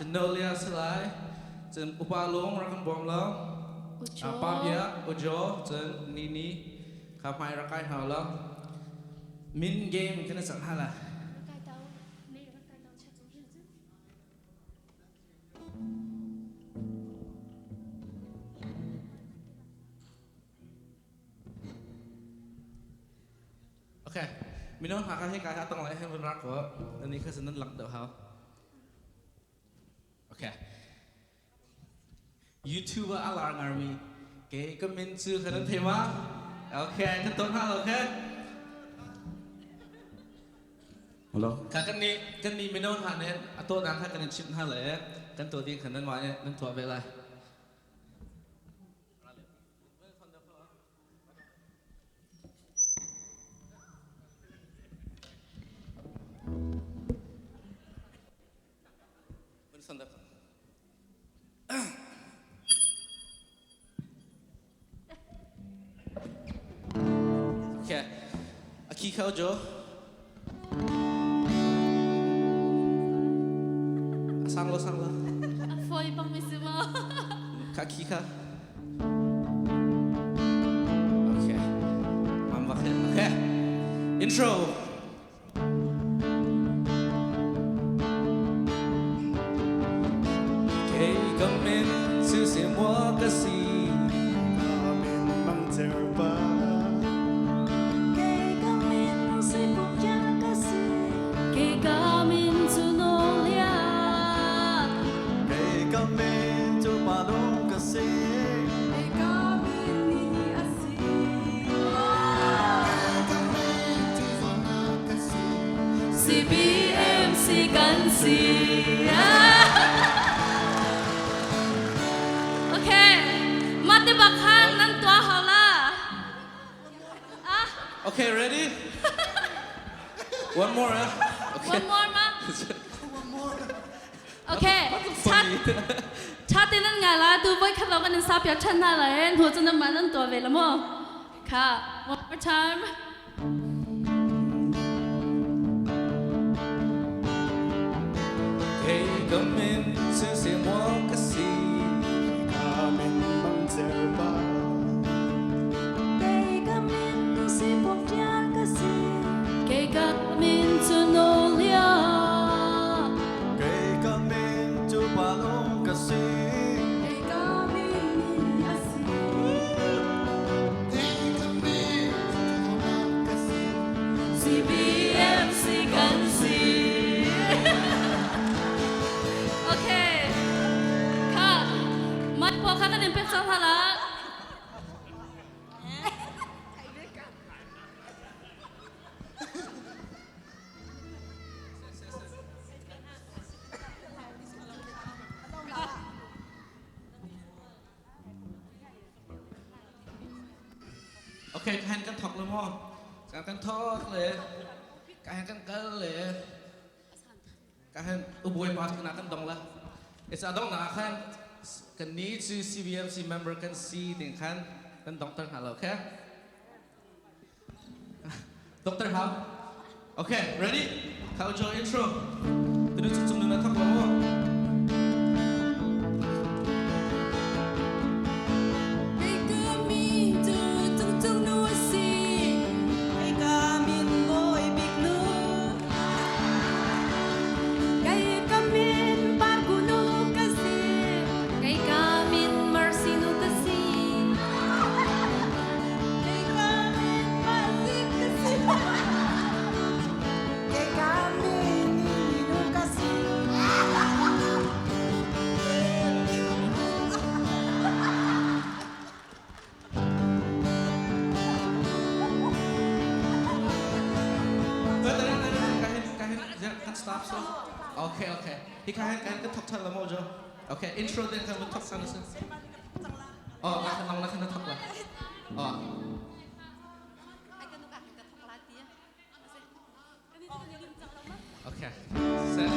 Cun Nolia si lai. Cun upa lung rak kan bawm lo. Pa Bia, Ujo, cun Nini kha hmai rak kai hna lo. Min game kan i cang hala. Okay. Mino hna ka hika ha tang lai he vun rak ko. Nani kha nan lak deuh hau. Okay. YouTuber a lar ngarmi ke ka min cu kha nan thei ma? Okay, kan ton hna okay. Hello. Ka kan nih kan nih mino hna nih a tawnak kha kan in chimh hna le kan tuah ding khan nan mah nih nan tuah ve lai. Okay. Aki khau jo. Sang lo sang lo. Foi bang mi si mo. Ka khi kha. Okay. Mam bak Okay. Intro. Kei ka min cu si mua ka si. Ka min mang cer pa. Kei ka min si puk ya ka si. Kei ka min cu Nolia. Kei ka min cu pa dong ka si. Kei ka min ni a si. CBMC kan si. Okay. Mate bakhan nan tua hala. Ah. Okay, ready? One more, huh? Okay. One more ma. Okay. Chat chat nan nga la tu voi khat lo kan in sa pia chan na la en hu chu nan ma nan tua ve la mo. Kha one more time. Kei ka min cu si maw ka si. Ka min mang cer pa. Kei ka min si pum tial ka si. Kei ka min cu Nolia. Kei ka min cu pa lung ka si. Kei ka min ni a si. CBMC kan si. Okay. Kha, mai po kha kan in pek cang hala. Okay, ka han kan thok le maw? Ka kan thok le ka han kan kal le ka han ubuai pa na kan dong la. It's adong na khan kan ni cu CBMC member kan si ting khan kan doctor hna lo, okay? Doctor Hao. Okay, ready? Khao jo intro. Tunu chung chung na thok lo maw? Kei ka min Mercy nu ka si. Kan stop so. Okay, okay. Hi ka han kan thok than la mo jo. Okay, intro den kan thok san sa. Oh, la kan la kan thok la. Oh. Okay. Set.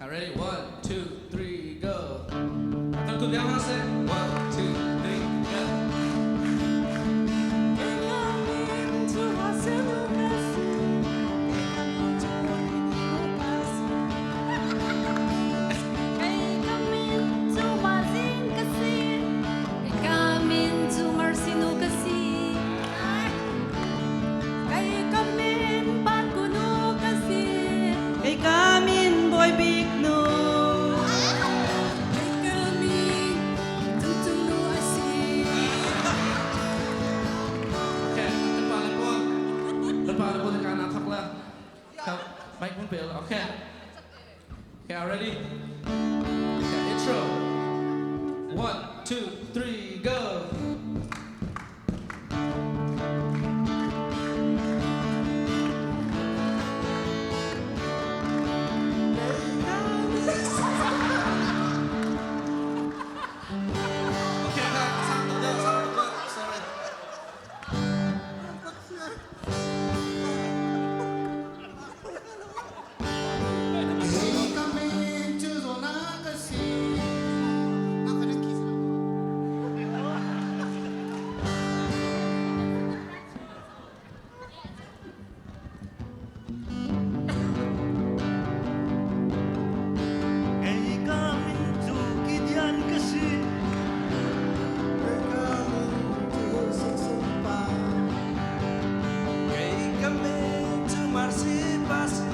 Ready? 1, 2, 3, go. Kan tu liang ha 1, 2, 3, go. Mic mun pe okay. Okay, ready? Okay, intro. 1, 2, 3, go. Okay, sang tuk deuh, sang tuk deuh. Sorry. Kei ka min cu Gideon ka si. Kei ka min cu Marcy pa si.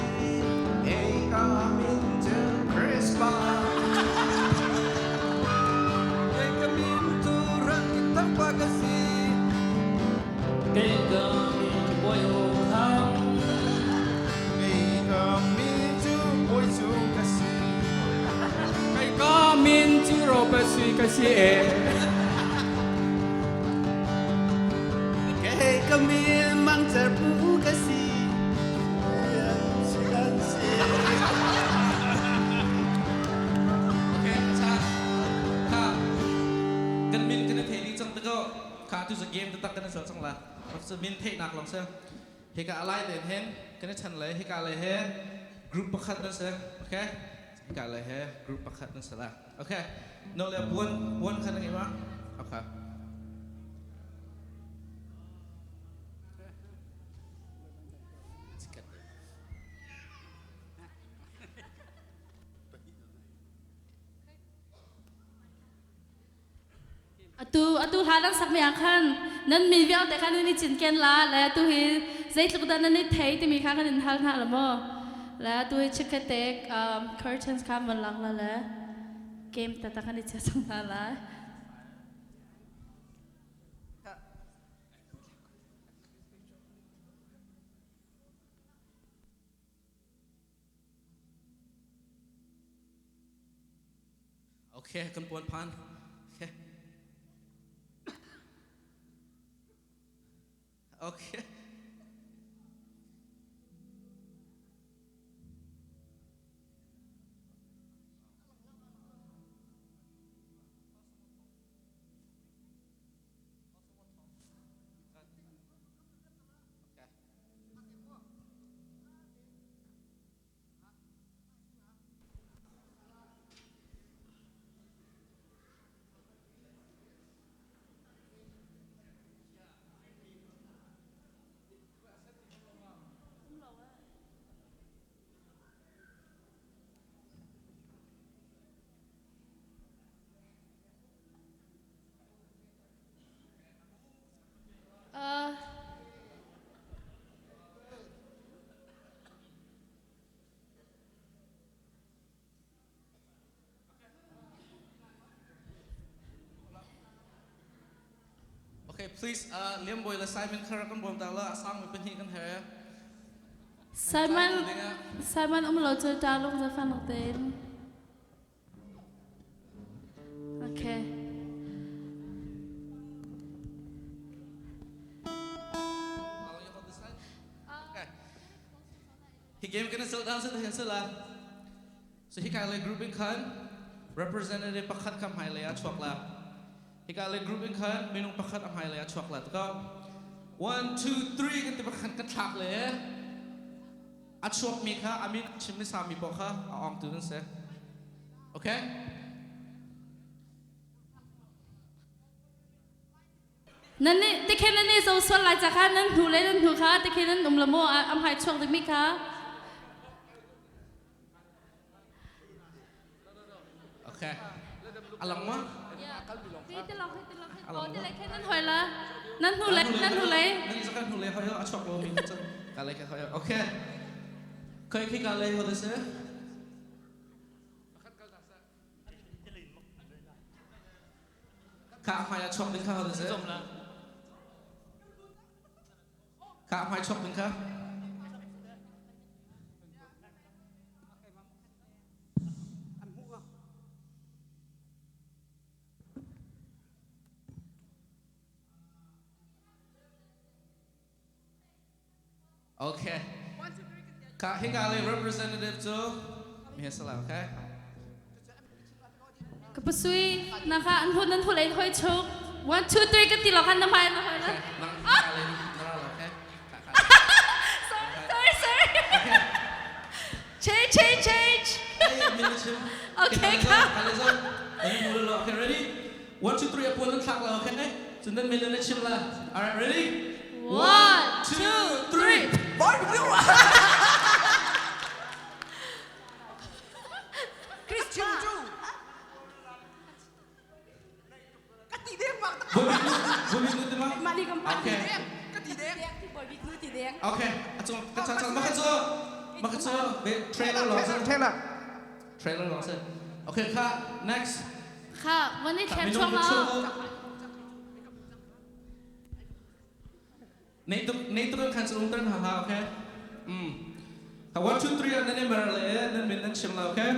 Kei ka min cu Chris pa. Kei ka min cu Rangit pa ka si. Kei ka min cu Bawi Ho Thang. Kei ka min cu Bawi Cung ka si. Kei ka min cu Robert Sui ka si e. Kei ka min Mang Cer Pu ka si. Si kan si. Okay, sa ka kan min kan thei ding cang tiko ka tu sa game tak kan sal cang la. Sa min thei nak long sa. Hika alai den hen kan chan le hika le he group pakhat nan sa. Okay? Hika le he group pakhat nan sa la. Okay. No le buan buan khan ngai ma. Okay. Atu atu hla nan sak mi ah khan nan min vialte khan nan i cinken la le atu hi zeitluk dah nan i thei timi kha kan in hal hna la maw le atu hi chikkhat te curtains kha van lang la le game tata kan i chia cang hna lai. Okay, kan puan phan. Okay. Okay. Okay, please, Liam Boy le Simon kha rak kan bawm ta la, asang mi pahnih kan he. Simon Simon um lo cu ta lung za fan tein. Okay. Okay. Hi game kan sel down sa hen sela. So hi ka le grouping khan representative pakhat kam hai le a chuak la. Hi ka le grouping khan minung pakhat am hai le a chuak la. Ka 1 2 3 kan ti pakhat kan thlak le a chuak mi kha amin chim mi sa mi po kha a ong tu nan se. Okay? Nan nih tikhin nan nih zo sual lai ca kha nan hnu le nan hnu kha tikhin nan um la maw am hai chuak ding mi kha. Okay. Alang ma? Oh, ti le khen nan hoi la. Nan hnu le nan hnu le. Nan zakan hnu le hoi a chuak lo mi cu ka le ka hoi. Okay. Khoi khi ka le ho de se? Ka hmai a chuak ding kha ho de se? Ka hmai chuak ding kha. Okay. Ka hinga le representative cu mi sala okay? Ka pasui na kha an hun an hulei hoi chuk. 1 2 3 ka ti lo khan na mai na hoi la. Okay. Sorry, sorry, sorry. Change, change, change. Okay, ka. Okay, ready? 1 2 3 apuan nan thlak la okay? Cun nan min nan chim la. All right, ready? 1 2 3. Christian cu ka ti deng bak. Mah ni kam Okay. Ka ti deng. Okay. Achung ka cha cha maka chu. Maka chu be trailer long sa. Trailer. Trailer long sa. Okay, ka next. ค่ะวันนี้แทนช่วงแล้ว Nei tu nei tu kan kan ung tan ha ha okay. Ka 1 2 3 nan ne mar le nan min nan chim la okay.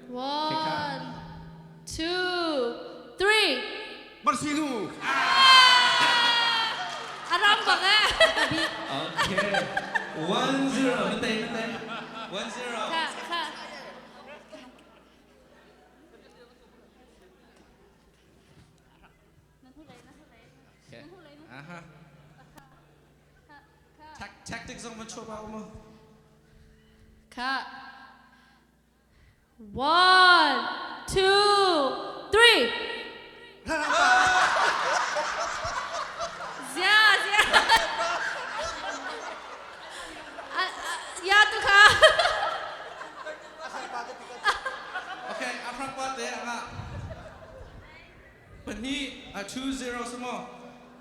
One, two, three. Marsinu. อารมณ์บักอ่ะ Okay. 1 0 nan tai nan tai. 1 0. ค่ะค่ะ Okay. Aha. Tactics on what ba mo. ค่ะ one two three เสียเสียอ่ะอ่ะยาตุค่ะ Okay, aprang pa te anga. Pani a 2 0 samo.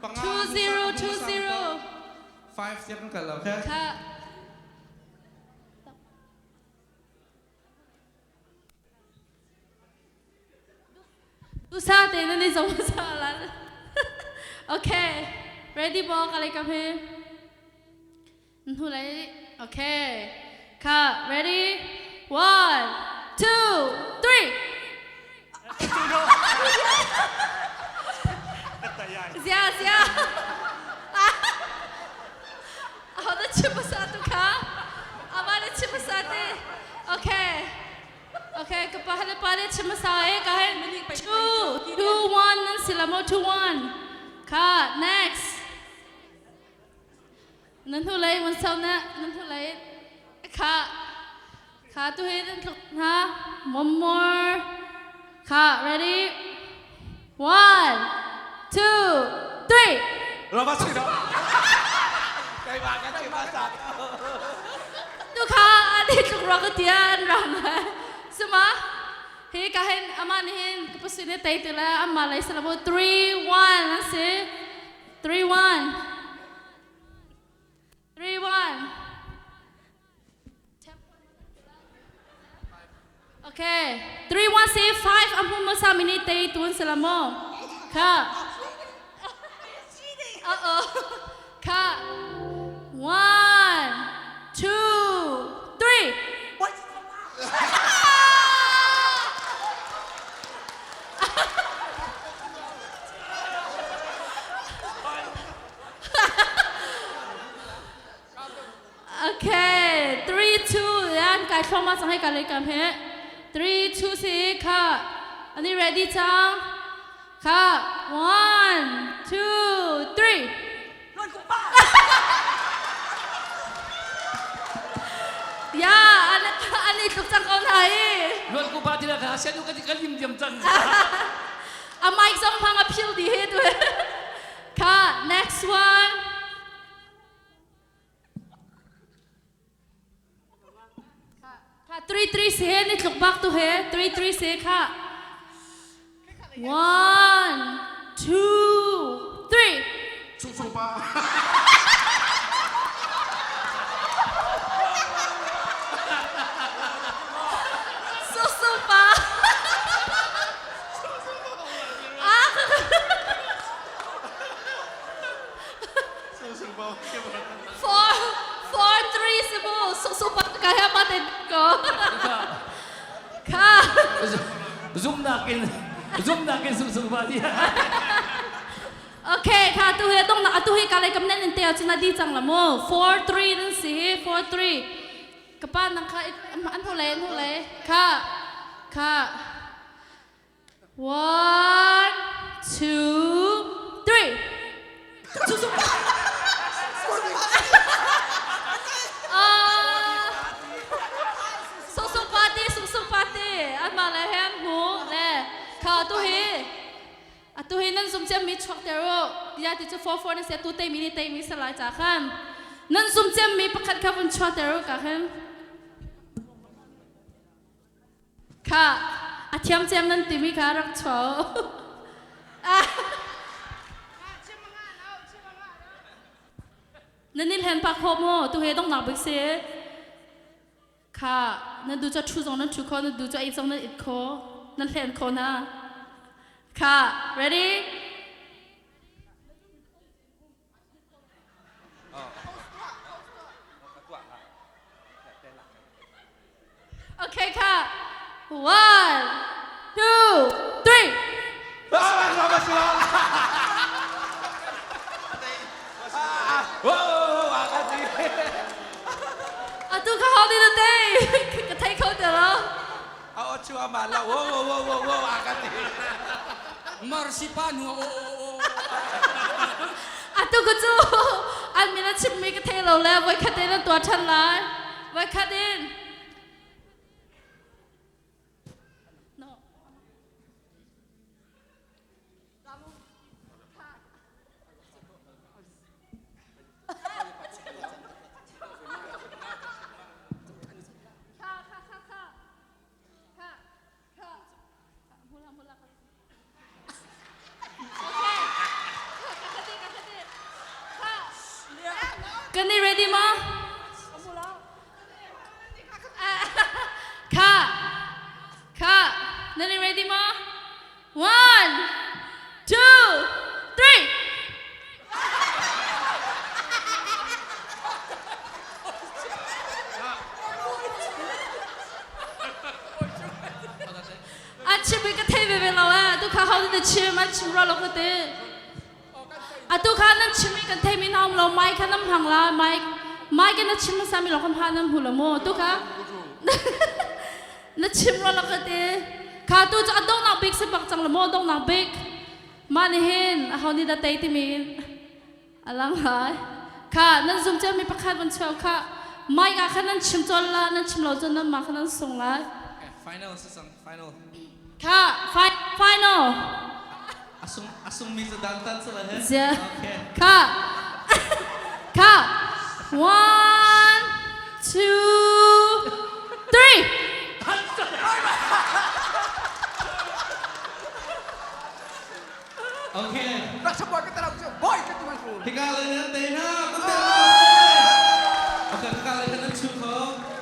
Panga. 2 0 2 0 5 siap kan kalau okay. ค่ะ ดูซาเตนั่นนี่สมซาลันโอเค ready บอกอะไรกับเฮนูไรโอเค ค่ะ ready one two three เสียเสียเอาได้ชิมซาตุค่ะเอามาได้ชิมซาเตโอเค Okay, kapahal pale chimasae kahe 2 2 1 nan sila mo 2 1. Ka next. Nan hu lei wan sau na nan hu lei ka ka tu he nan thuk ha one more. Ka ready? 1 2 3. Robert Tu kha ani tluk ro ka tian ram suma hi ka hen aman hin kapusine tai tu la amma lai salamo 3 1 an si 3 1 3 1 Okay 3 1 si 5 ampun mo sa mini tai tun salamo ka Uh oh. Ka 1 2 3 Okay, 3 2 yan kai thloma chang hai ka le kam he 3 2 6 kha ani ready chang kha 1 2 3 Luan cũng ba. Ya ani ani tluk chang kon hai Luan ko pa tila ka siya ka kalim diam chang. A mic zong phang a phil di he tu kha next one ค่ะ 3 3 se ni tluk bak tu he 3 3 se kha 1 2 3 Su su pa. Su su pa. Ah. Su su pa. 4 4 3 se mo su su pa ka ha ma te ko. Kha. Zoom nakin. Zoom nakin sum sum pa dia. Okay, kha tu hi dong na atu hi ka lai kam nan in te ahcun a di cang la mu. 4 3 nan si hi 4 3. Ka pa nang kha an hu le an hu le kha kha 1 2 3. Sung party sung sung party an mah le he an hmu le kha tu hi atu hi nan zum ciammi chuak ter u ya ti cu 4 4 na sia tu teimi nih teimi salai ca khan nan zum ciammi pakhat kha vun chuak ter u ka khan kha a thiam ciam nan timi kha rak chuah u. Nan i hlen pah khawh maw? Tu he donghnak bik si. Kha nan du cu ṭhu zong nan ṭhu kho, nan du cu ei zong nan it kho, nan hlen kho hna. Kha, ready? Okay, kha. One, two, three. Atu kha ho ni na te? Ka thei kho te lo. Marsipa nu o o o. Atu ka cu an min a chimmi ka thei lo le voi khat in an tuah ṭhan lai. Voi khat in. No. Kan i ready ma? Kha. Kha. Nan i ready ma? One, two, three. A chim i ka thei veve lo eh. Tu kha ho na chim an chim ro lo ka ti. Atu kha nan chim i kan thei mi na um lo mai kha nam hang la mai mai ke na chim sa mi lo kam ha nam hu lo mo tu kha na chim ro lo ka ti. Kha tu cu a dongnak bik si bak cang lo mo dongnak bik. Mah nih hin aho nih dah tei timi a lang lai. Kha nan zum cia mi pakhat van chuak kha mic ah khan nan chim cawl la nan chim lo cun nan mah kha nan sung lai. Okay, final si cang final. Kha final. Asung asung mi cu dan tan sala he. Zia. Okay. Kha. Kha. One, two, three. Okay. Rak boy ka tarap boy ka tuan fu. Hika le nan te na kan te. Okay, hika le kan nan chu kho.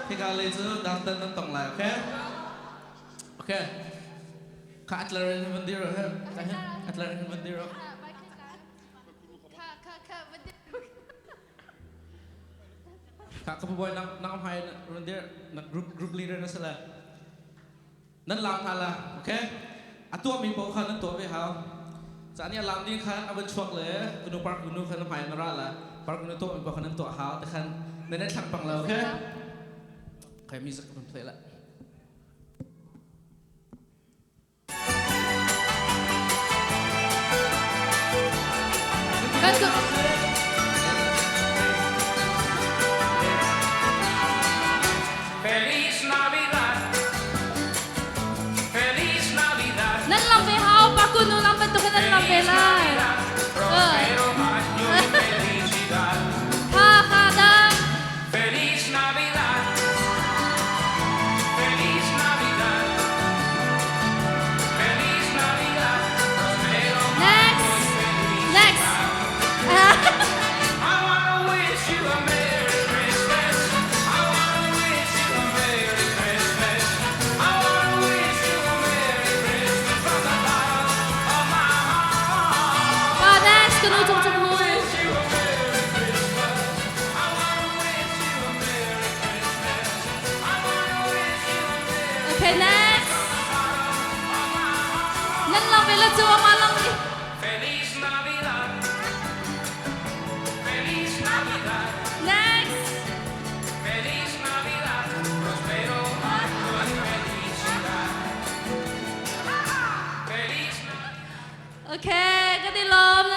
Hika le cu dang tan nan tong lai, okay? Okay. Ka atlar in van dir he. Atlar in van dir. Ka ka boy nang nang hai van dir na group group leader na sala. Nan lam hna la, okay? A tuah mi paoh kha nan tuah ve hau. Caan i a lam ding khan a van chuak le kunu park kunu khan hmai na ra la. Park kunu tuah mi paoh kha nan tuah hau te khan nan nan thlang pang lo, okay? Okay, music kan play la. Kan Feliz Navidad. Feliz Navidad. Nan lam ve hau, park kunu lam bantuk in nan lam ve lai. Prospero año y felicidad. Kha kha dang. Feliz Navidad. Feliz Navidad. Feliz Navidad. Prospero Next. Next. I wanna wish you a Merry Christmas. I wanna wish you a Merry Christmas. I wanna wish you a Merry Christmas from the bottom of my heart. Pa next kanu cung cung hu. Wish you a Merry Christmas. I wanna wish you a Merry Christmas. I wanna wish you a Merry Okay, next. Nan lam ve la cu ama lam. Feliz Navidad.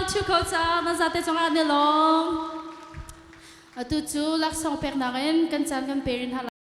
Chu ko cang. Nan zate cungah ni lawm. Atu cu laksawng peknak in kan caan kan pe rin hna.